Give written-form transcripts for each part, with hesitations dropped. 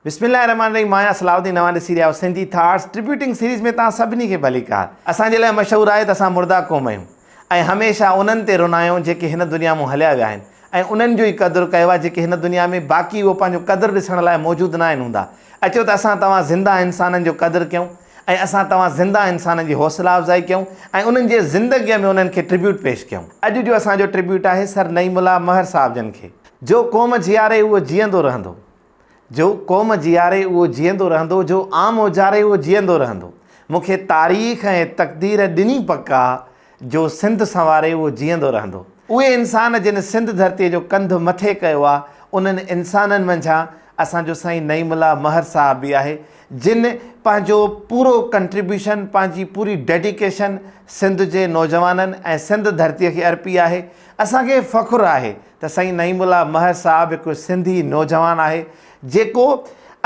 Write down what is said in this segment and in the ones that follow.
بسم الله الرحمن الرحيم مان آهيان صلاح الدين اوهان ڏسي رهيا آهيو سنڌي ٿاٽس ٽربيوٽنگ سيريز ۾ توهان سڀني کي ڀليڪار. اسان جي لاء مشهور آهي ته اسان مرده قوم آهيون ۽ هميشه انهن تي رنا آهيون جيڪي هن دنيا مون هليا ويا آهن ۽ انهن جو ئي قدر ڪيو آهي جيڪي هن دنيا ۾ باقي اهو پنهنجو قدر ڏسڻ لاء موجود ناهن هوندا اچو ته اسان توهان زنده انسانن جو قدر ڪيون ۽ اسان توهان زنده انسانن جي حوصله افزائي ڪيون ۽ انهن جي زندگيء ۾ انهن کي ٽربيوٽ پيش ڪيون. اڄ جو اسان جو ٽربيوٽ آهي سر نعيم الله مهر صاحب جن کي. جو قوم جياري اهو جيئندو رهندو. جو قوم جياري اهو جيئندو رهندو جو عام اجاري اهو جيئندو رهندو. مون کي تاريخ ۽ تقدير ڏني پڪ آ جو سنڌ سنواري اهو جيئندو رهندو. اهي انسان جن سنڌ ڌرتيء جو ڪنڌ مٿي ڪيو آ انهن انسانن منجهان اسان جو سائين نعيم الله مهر صاحب به آهي جن پنهنجو پورو ڪنٽريبيوشن پنهنجي پوري ڊيڊيڪيشن سنڌ جي نوجوانن ۽ سنڌ ڌرتيء کي ارپي آهي. اسان کي فخر آهي ته سائين نعيم الله مهر صاحب هڪ سنڌي نوجوان آهي جيڪو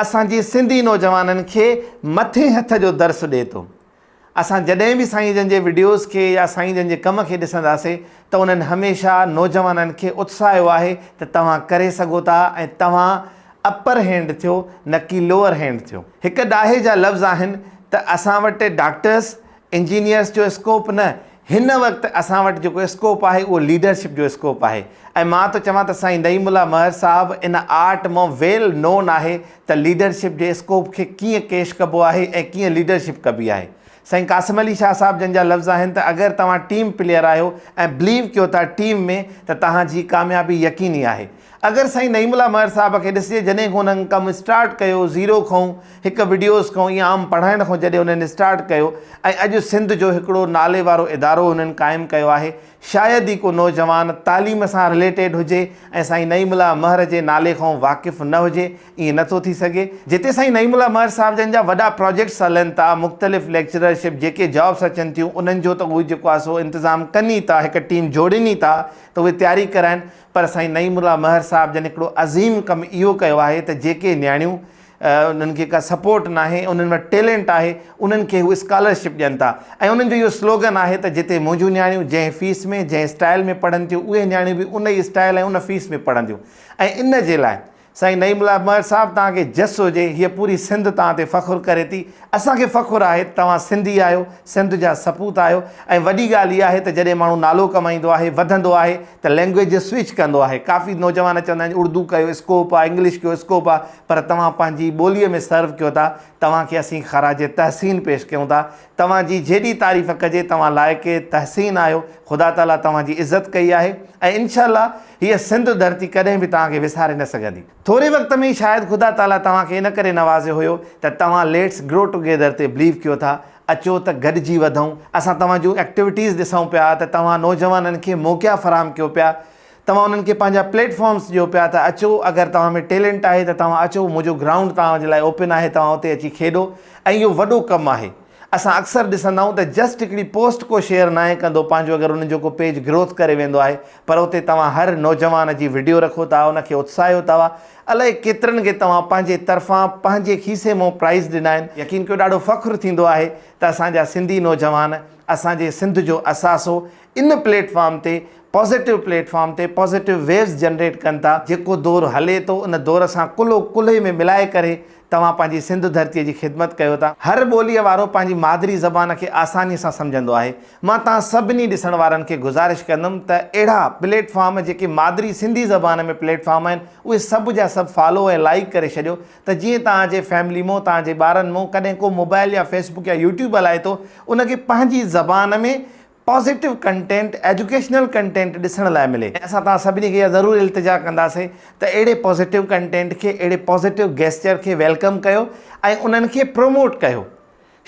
اسان جي سنڌي نوجوانن کي مٿين هٿ جو درس ڏئي ٿو. اسان جڏهن به سائين جن جي وڊيوز کي يا سائين جن جي ڪم کي ڏسنداسين ته انهن هميشه نوجوانن کي اتساهيو آهي ته توهان ڪري سگهو ٿا ۽ توهان اپر هينڊ ٿيو نه ڪي لوئر هينڊ ٿيو. هڪ ڏاهي جا لفظ آهن ته اسان وٽ ڊاڪٽرس، انجنيئرس جو اسڪوپ نه، هن وقت اسان وٽ جيڪو اسڪوپ آهي اهو ليڊرشپ جو اسڪوپ آهي ۽ مان ٿو چوان ته سائين نعيم الله مهر صاحب ان آرٽ مان ويل نون آهي ته ليڊرشپ جي اسڪوپ کي ڪيئن ڪيش ڪبو آهي ۽ ڪيئن ليڊرشپ ڪبي آهي. سائين قاسم علي شاهه صاحب جن جا لفظ آهن ته اگر توهان ٽيم پليئر آهيو ۽ بليو ڪيو ٿا ٽيم ۾ ته توهان جي ڪاميابي يقيني آهي. اگر سائين نعيم الله مهر صاحب کي ڏسجي جڏهن کان انهن ڪم اسٽارٽ ڪيو زيرو کان هڪ وڊيوز کان ائين عام پڙهائڻ کان جڏهن انهن اسٽارٽ ڪيو ۽ اڄ سنڌ جو هڪڙو نالي وارو ادارو انهن قائم ڪيو آهي شايد ئي ڪو نوجوان تعليم سان رليٽيڊ هجي ۽ سائين نعيم الله مهر جي نالي کان واقف نه هجي ائين نه ٿو ٿي سگهي. جتي سائين نعيم الله مهر صاحب جن جا وڏا پراجيڪٽس هلن ٿا مختلف ليڪچررشپ جيڪي جابس اچن ٿيون انهن جو ته اهي جيڪو آهي سو انتظام ڪن ئي ٿا هڪ ٽيم جوڙين ئي ٿا ته اهي تياري ڪرائن پر سائين نعيم الله مهر صاحب جن هڪڙو عظيم ڪم اهو ڪيو آهي ته جيڪي نياڻيون انهن کي ڪا سپورٽ ناهي انهن وٽ ٽيلنٽ آهي انهن کي هو اسڪالرشپ ڏين ٿا ۽ انهن جو اهو سلوگن آهي ته جتي منهنجون نياڻيون جنهن فيس ۾ جنهن اسٽائل ۾ پڙهن ٿيون اهي نياڻيون به ان ئي اسٽائل ۽ ان فيس ۾ پڙهنديون ۽ ان جي لاء سائين نعيم الله مهر صاحب توهان کي جس هجي هيء پوري سنڌ توهان تي فخر ڪري ٿي اسان کي فخر آهي ته توهان سنڌي آهيو سنڌ جا سپوت آهيو ۽ وڏي ڳالهه اها آهي ته جڏهن ماڻهو نالو ڪمائيندو آهي وڌندو آهي ته لينگويج سوئچ ڪندو آهي ڪافي نوجوان چوندا آهن اردو ڪيو اسڪوپ آهي انگلش ڪيو اسڪوپ آهي پر توهان پنهنجي ٻوليء ۾ سرو ڪيو ٿا، توهان کي اسين خراج تحسين پيش ڪيون ٿا، توهان جي جيڏي تعريف ڪجي توهان لائق تحسين آهيو، خدا تعاليٰ توهان جي عزت ڪئي آهي ۽ انشاء الله هيء سنڌ ڌرتي ڪڏهن به توهان کي وساري نه سگهندي. ٿوري وقت ۾ ئي شايد خدا تعاليٰ توهان کي ان ڪري نوازيو هيو ته توهان ليٽس گرو ٽوگيدر تي بليو ڪيو ٿا، اچو ته گڏجي وڌون، اسان توهان جون ايڪٽيوٽيز ڏسون پيا ته توهان نوجوانن کي موقعا فراهم ڪيو پيا، توهان انهن کي پنهنجا پليٽ فارمس ڏيو پيا ته اچو اگر توهان ۾ ٽيلنٽ آهي ته توهان اچو منهنجو گرائونڊ توهان جي لاء اوپن آهي توهان اتي اچي کيڏو ۽ اهو وڏو ڪم آهي اسان اڪثر ڏسندا آهيون ته جسٽ هڪڙي پوسٽ ڪو شيئر ناهي ڪندو پنهنجو اگر انهن جو ڪو پيج گروٿ ڪري ويندو آهي پر اتي توهان هر نوجوان جي وڊيو رکو ٿا ان کي اتساهيو ٿا الائي ڪيترن کي توهان پنهنجي طرفان پنهنجي کيسي مون پرائز ڏنا آهن يقين ڪيو ڏاڍو فخر ٿيندو آهي ته اسان جا سنڌي نوجوان اسان جي سنڌ جو اثاثو ان پليٽ فارم تي پازيٽو پليٽ فارم تي پازيٽو ويوز جنريٽ ڪن ٿا جيڪو دور هلي ٿو ان دور سان ڪلهو ڪلهي ۾ ملائي ڪري توهان پنهنجي سنڌ ڌرتي جي خدمت ڪيو ٿا. هر ٻوليء وارو پنهنجي مادري زبان کي آساني سان سمجهندو آهي. مان توهان سڀني ڏسڻ وارن کي گذارش ڪندم ته اهڙا پليٽ فارم جيڪي مادري سنڌي زبان ۾ پليٽ فارم آهن اهي سڀ جا سڀ فالو ۽ لائيڪ ڪري ڇڏيو ته جيئن توهان جي فيملي مون توهان جي ٻارن مون ڪڏهن ڪو موبائل يا فيسبوڪ يا يوٽيوب هلائي ٿو ان کي پنهنجي زبان ۾ پازيٽو ڪنٽينٽ ايجوڪيشنل ڪنٽينٽ ڏسڻ لاء ملي ۽ اسان توهان سڀني کي اها ضرور التجا ڪنداسين ته اهڙي پازيٽو ڪنٽينٽ کي اهڙي پازيٽو گيسچر کي welcome ڪيو ۽ انهن کي پروموٽ ڪيو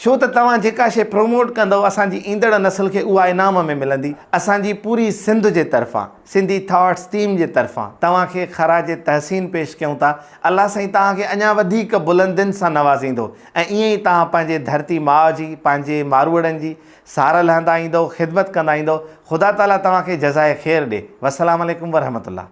ڇو ته توهان جيڪا شيء پروموٽ ڪندؤ اسان جي ايندڙ نسل کي اها انعام ۾ ملندي اسان جي پوري سنڌ جي طرفان سنڌي ٿاٽس ٽيم جي طرفان توهان کي خراج تحسين پيش ڪيون ٿا الله سائين توهان کي اڃا وڌيڪ بلندين سان نوازيندو ۽ ائين ئي توهان پنهنجي ڌرتي ماء جي پنهنجي ماروئڙن جي سار لهندا ايندؤ، خدمت ڪندا ايندؤ، خدا تعاليٰ توهان کي جزاء خير ڏي. والسلام عليڪم ورحمة الله.